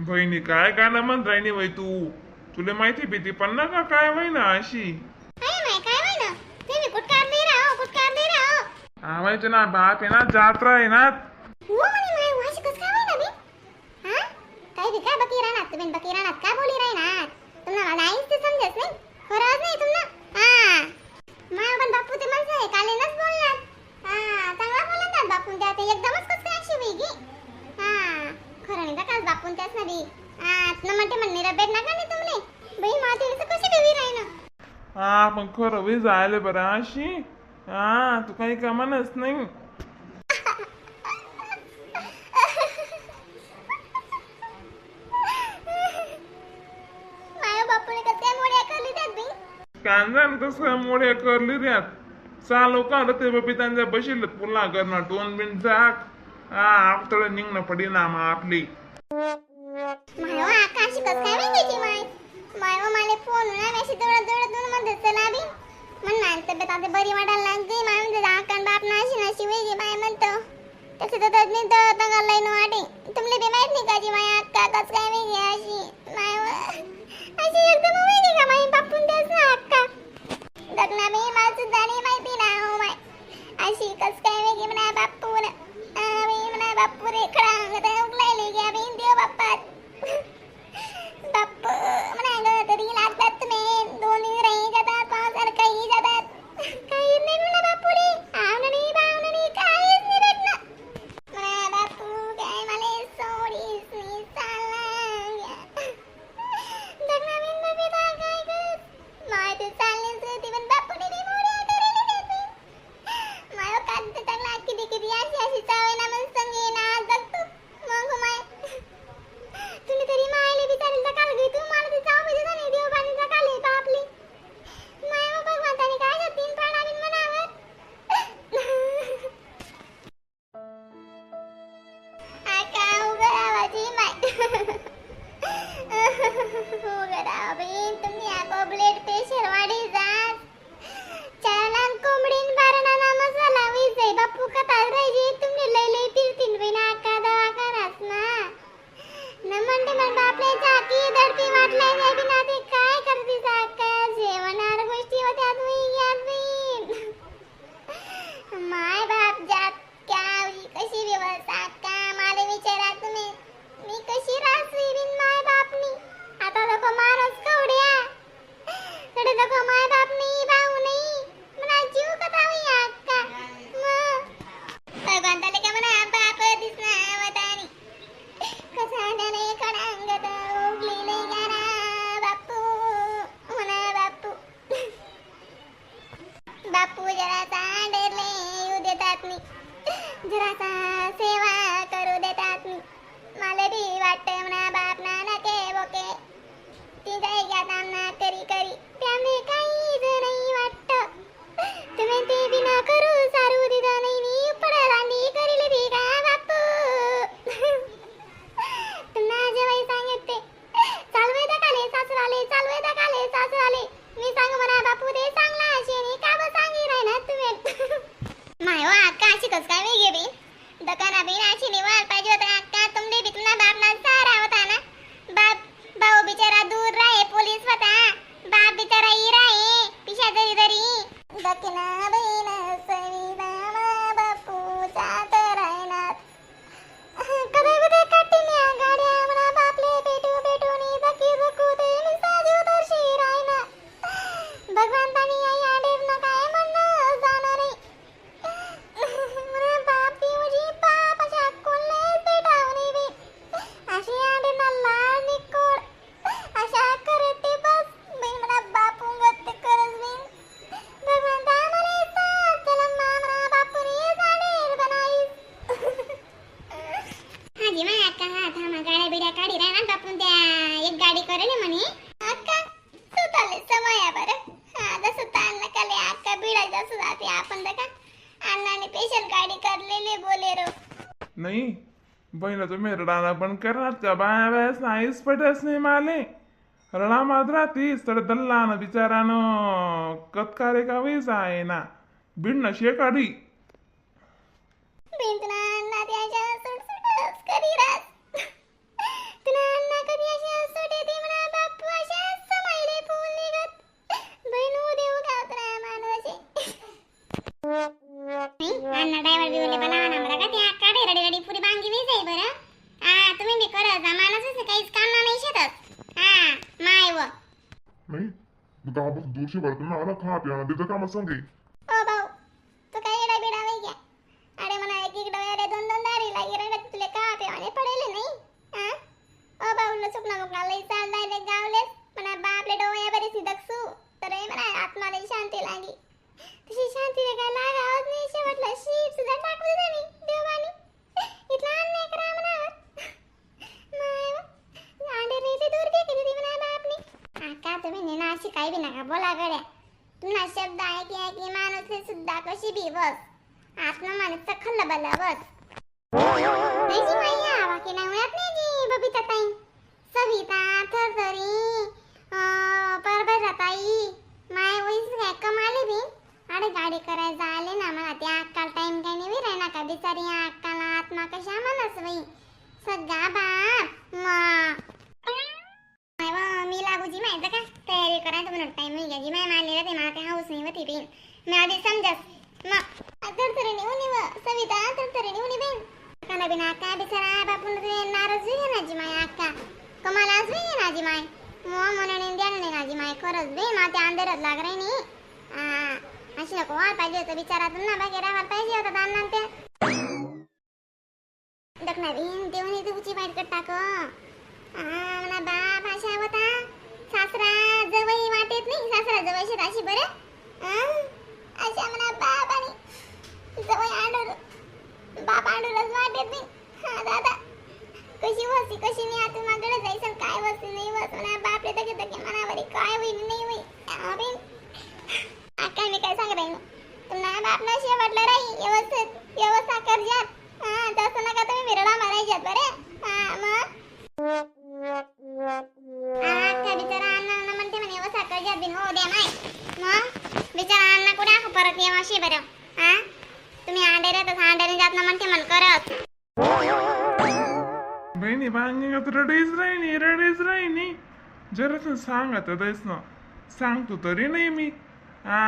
बहिणी काय गाणं म्हण राहिनी वय तू, तुला माहिती भीती पण ना का काय वय ना अशी. अरे माय काय वय ना ते कुटकार नाही राव, कुटकार नाही राव. आवायचं ना बाप आहे ना, जात्रा आहे ना. हो म्हणे माय अशी कसं काय वय ना बी? हा काय बी काय बकी राहणार तुम्ही, बकी राहणार काय बोली राहणार तुम्हाला नाहीच ते समजत नाही, खरंच नाही तुम्हाला. हा माय पण बापू ते माणसं आहे कालेनच बोलणार. हा चांगला बोलणार बापून त्या, ते एकदमच कसं काय अशी वेगळी. हा खरं नाही का काल बापून त्याच ना बी. हा न म्हणते म्हणणे रबेट नका नाही तुमले बाई, माझे असं कशी बेबी राहीना. हा पण खरं वे जायला बरं अशी. हा तू काही कामानच नाही. माया बापूने कसं काय मोड्या करली त्यात बाई. कांजान कसं मोड्या करली त्यात चालू का ते बाबी त्यांच्या बशील पुन्हा करणार दोन मिनिट जाक. हा आपतळ निघणं पडी ना मग आपली. माय आका अशी कसं काय वेगळी माय. माय मला फोन ना अशी दौडत दौडत दोन मध्ये चला बी म्हण ना तब्येत आता बरी वाटायला लागली. माय म्हणते आकान बाप ना अशी नशी वेगळी माय म्हणतो तसं तर नाही तर तंगाला लाईन वाटे. तुमले बी माहित नाही का जी माय अक्का कसं काय वेगळी अशी. माय अशी एकदम वेगळी का माई बापून त्याच ना अक्का लग्ना बी मला सुद्धा नाही माहिती ना. हो माय अशी कसं काय वेगळी म्हणा बापू ना म्हणा बापू रे खडा उगलायले घ्या बी देव बाप्पा बाप्पू म्हणा तरी लागतात तुम्ही दोन राही जातात पावसार काही जातात काही नाही म्हणा बापू रे आवड नाही बावड नाही काहीच नाही भेटणार म्हणा बापू काय मला सोडीस नाही चालला लग्ना बिन बबिता काय करत माय ते चाललीच होती पण बापूने बी मोड्या करेली त्याची. माय कांत टाकला किती किती अशी अशी चावे ना मग संगे ना जगतो मग माय तुम्ही तरी मायले बिचारीला काल घे तू मला ते चाव बिजा नाही देव पाणीचा काले बापली माय मग भगवंताने काय तीन पाडा बिन मनावर. आका उघडावाची माय उघडावा बहीण तुम्ही आको ब्लड प्रेशर वाढी जात चारान कोंबडीन बारणाना मसाला विजय बापू कथा राहिजे तुम्ही लय लय फिरतीन बहीण आका दवाखानास ना न म्हणते मन बापले चाकी दडपी वाटलंय नाही बिना ते काय करते साका जेवणार गोष्टी होत्या बहीण बहीण माय बाप जात क्या कशी व्यवस्था का मला विचारा तुम्ही मी कशी रासवी बिन माय बापनी. आता लोक मारच कवड्या तडे लोक माय बाप नाही भाऊ नाही मला जीव कथा होई अक्का. मग भगवंताले का म्हणा बाप दिसना वतानी कसा त्याने कडांगत उगली गारा बापू म्हणा बापू बापू जरा सांडले येऊ देतात मी जरासा सेवा करू देतात मी. मला बी वाटतं म्हणा बाप ना नके बोके ती जाय घ्या ना करी करी त्याने काहीच नाही वाटतं तुम्ही ते बिना करू सारू दिदा नाही मी पडला करील बी का बापू. तुम्हाला जेवाई सांगितले चालवे काले सासराले चालवे काले सासराले मी सांग म्हणा बापू ते चांगला अशी का बा सांगी नाही ना तुम्ही. माय हो अक्का अशी कस काय वेगळी बी दकाना बी अशी निवाल पाहिजे होता अक्का तुमले बी तुमना बाप ना सारा होता ना बाप भाऊ बिचारा दूर राहे पोलीस होता बाप बिचारा ई राहे पिशा जरी जरी दक्षिणा बहीण सविता बापू जात राहणार कधी कुठे काटीन्या गाड्या म्हणा बापले भेटू भेटू नी दकी बकू दे साजू दर्शी राहिना भगवंतानी आई आडेर ना काय म्हणणं जाणार नाही म्हणा बाप देवजी बाप अशा कोल्हेच भेटावणे बी अशी आडे ना लाड निकोड अशा करते बस बाई म्हणा बापू गत करत बी भगवंता मला साथ चला म्हणा बापू रे जाणेर बनाईस. हाजी माय अक्का हा थांबा गाड्या बिड्या काढी राहणार बापून त्या एक गाडी करेल म्हणे अक्का सुताले समाया बरं. हा जसं ताण नकाले अक्का बिडा जसं जाते आपण का अण्णाने स्पेशल गाडी करलेली बोलेरो. नाही बहिणा तुम्ही रडाना पण करणार त्या बाया बायास नाहीच पटस नाही माले रडा मात राहतीस तर दल्लानं बिचारानं कतकारे का वेच आहे ना बिन शे काढी बिन तुला अण्णा त्याच्या सुटसुटच करी रास तुला अण्णा रडविवले बला ना मला का ते आकाडे रडी रडी पुरी बांगी वी जाई बरं. हा तुम्ही बी करत जा माणूसच काहीच काम ना नाही शेतच. हा माय व नाही गावापासून दूरशी भरत ना आला खा प्या तिथं कामात सांगे. ओ भाऊ तो काय येडा बिडा वय गया. अरे म्हणा एक एक डोळे दोन दोन दारी लागी रडत तुले का प्यावाने पडेले नाही. हा ओ भाऊ सुकना मुकना लई चालदाय रे गावलेस म्हणा बापले डोळ्या बरीच दक्षू तर हे म्हणा आत्माला शांती लागी. तशी शांती रे काय लागावत नाही. शेवटला शीप सुद्धा टाकू दिला नाही देवानी. इथला अन्याय करा म्हणावर माय आंडे रे ते दूर फेकली ती म्हणा बापनी. आका तुम्ही नेना अशी काही बी नका बोला गड्या. तुला शब्द ऐकी ऐकी माणूस सुद्धा कशी बी बस आत्मा माणूसचा खल्ला बल्ला बस. नाही जी माई बाकी नाही म्हणत नाही जी बबिता ताई सविता थरथरी परबरा ताई माय वहीच काय कमाले बी. अरे गाडी करायला आले ना मला ते अक्काल टाइम काय नाही राही ना का बिचारी अक्काला आत्मा कशा म्हणस बाई सगळा बाप मी लागू जी माहिती का तयारी करायचं म्हणून टाइम नाही घ्या जी माय मारलेला ते मला काही हाऊस नाही होती बहीण. मी आधी समजस मग थरथरी उनी व सविता थरथरी उनी बहीण काना बिना अक्का बिचारा बापून नाराज होई ना जी माय अक्का कमालाच होई ना जी माय मग म्हणून द्या नाही ना जी माय खरंच बे मा त्या अंधारात लाग रे नी. अशी नको व्हायला पाहिजे होतं बिचारातून ना बाकी राहायला पाहिजे होता दान त्या दखना बहीण देऊन येते उची बाहेर कट टाक. म्हणा बाप अशा होता सासरा जवळ वाटेत नाही सासरा जवळ शेत अशी बरं. अशा म्हणा बाप आणि जवळ आंडोर बाप आंडोरच वाटेत नाही. हा दादा कशी वसी कशी नाही आता मागडे जायचं काय वसी नाही वस म्हणा बापले दगे दगे मनावरी काय होईल नाही होईल. बहीण आका मी काय सांग राहीन तुम्हाला बाप ना शेवटला राही व्यवस्थित व्यवस्था कर जात. हा तसं नका तुम्ही मिरडा मारायच्यात बरे. हा मग अक्का बिचारा अण्णा म्हणते म्हणे व्यवस्था कर जात बिन हो द्या माय मग बिचारा अण्णा कुठे आखो परत येवाशी बरं. हा तुम्ही आंडे रे तसं आंड्याने जात ना म्हणते म्हण करत. बहिणी बांगी रडीच राहिनी रडीच राहिनी जरास सांगत तेच ना सांगतो तरी नाही मी. हा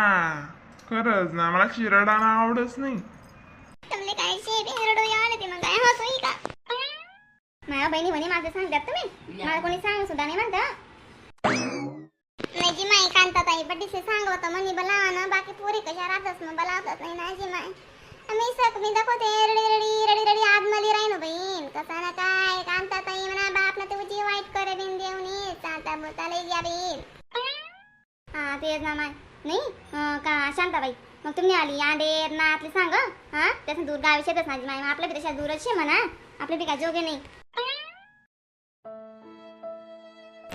खरंच ना मला शिरडाना आवडच नाही. तुमले काय शे रडू आले ते मग काय हसू का माझ्या बहिणी म्हणे माझं सांगतात तुम्ही मला कोणी सांगू सुद्धा नाही म्हणता. नाही जी माई कांता ताई बड्डीसे सांगवत म्हणे बला ना बाकी पोरी कशा राहतच मग बलावतच नाही ना जी माई. मी सक मी दाखवते रडी रडी रडी रडी आजमली राहीन बहीण कसा ना काय कांता ताई म्हणा बाप ना तुझी वाईट करे बिन देवनी चालता बोलता लई घ्या बहीण. हा तेच ना माय नाही का शांताबाई मग तुम्ही आली आंडेर ना आपले सांग. हा त्याचं दूर गावी शेतच माझी माय आपल्या बी तशा दूरच शे म्हणा आपल्या बी काय जोगे नाही.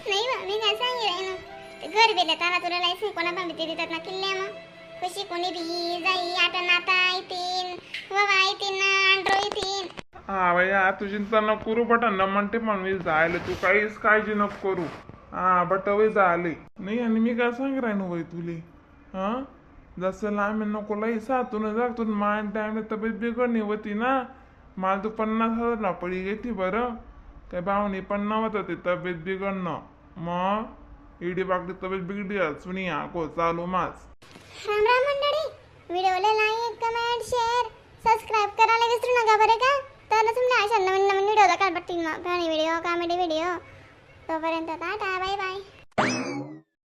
नाही बा मी काय सांगे ना ते घर बेले तारा तुला लायसन कोणा पण ते देतात ना किल्ल्या मग कशी कोणी बी जाई आता नाता येतीन बाबा येतीन ना आंड्रो येतीन. हा बाई हा तू चिंता नको करू बट न म्हणते पण मी जायला तू काहीच काळजी नको करू. हा बट वय झाले नाही. आणि मी काय सांग राहिनो बाई तुले हा जसं लांब नको लई सातून जागतून मान टाइमला तब्येत बिघडणी होती ना मला तू 50,000 ना पडी घेती बरं काय भावनी पण नव्हतं ते तब्येत बिघडणं मग इडी बागडी तब्येत बिघडी सुनी को चालू माच. राम राम मंडळी व्हिडिओला like comment share subscribe करायला विसरू नका बरं का. तर तुमच्या अशा नवीन नवीन व्हिडिओ दाखल पडतील मग funny video comedy video. तोपर्यंत tata bye bye.